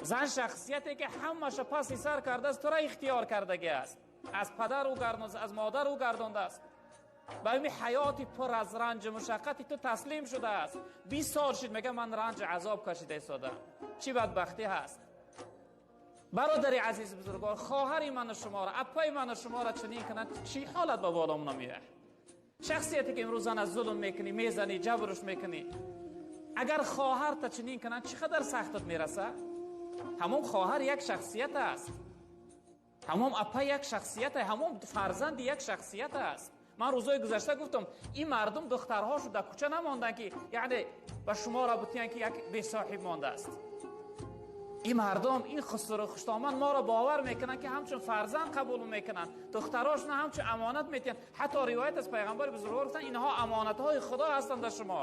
Зан шахсияте ки ҳамаша паси сар кардааст, тура ихтиёр кардагӣ аст, аз падар ӯ гардондааст, аз модар ӯ гардондааст, ба ҳамин ҳаёти пур аз ранҷу мушаққати ту таслим шудааст. 20 сол шуд, мега ман ранҷу азоб кашида истодам. Чӣ бадбахтӣ ҳаст, бародари азиз, бузургвор, хоҳари ману шуморо, аппаи ману шуморо чунин кунанд, чӣ ҳолат ба боломона меояд? Шахсияте ки имрӯз зана зулм мекунӣ, мезанӣ, ҷабрш мекунӣ, агар хоҳарта чунин кунанд, чӣ қадар сахтат мерасад? Ҳамон хоҳар як шахсият аст, ҳамон апа як шахсият, ҳамон фарзанд як шахсият аст. Ман рӯзҳои гузашта гуфтам, ин мардум духтарҳошу дар кӯча намонданд, ки яъне ба шуморо бутиян, ки як бесоҳиб мондааст. Ин мардум, ин хусуру хуштоман моро бовар мекунанд, ки ҳамчун фарзанд қабул мекунанд, духтарошона ҳамчун амонат метиҳанд. Ҳатто ривоят аз пайғамбари бузургвор гуфтанд, инҳо амонатҳои Худо ҳастанд дар шумо.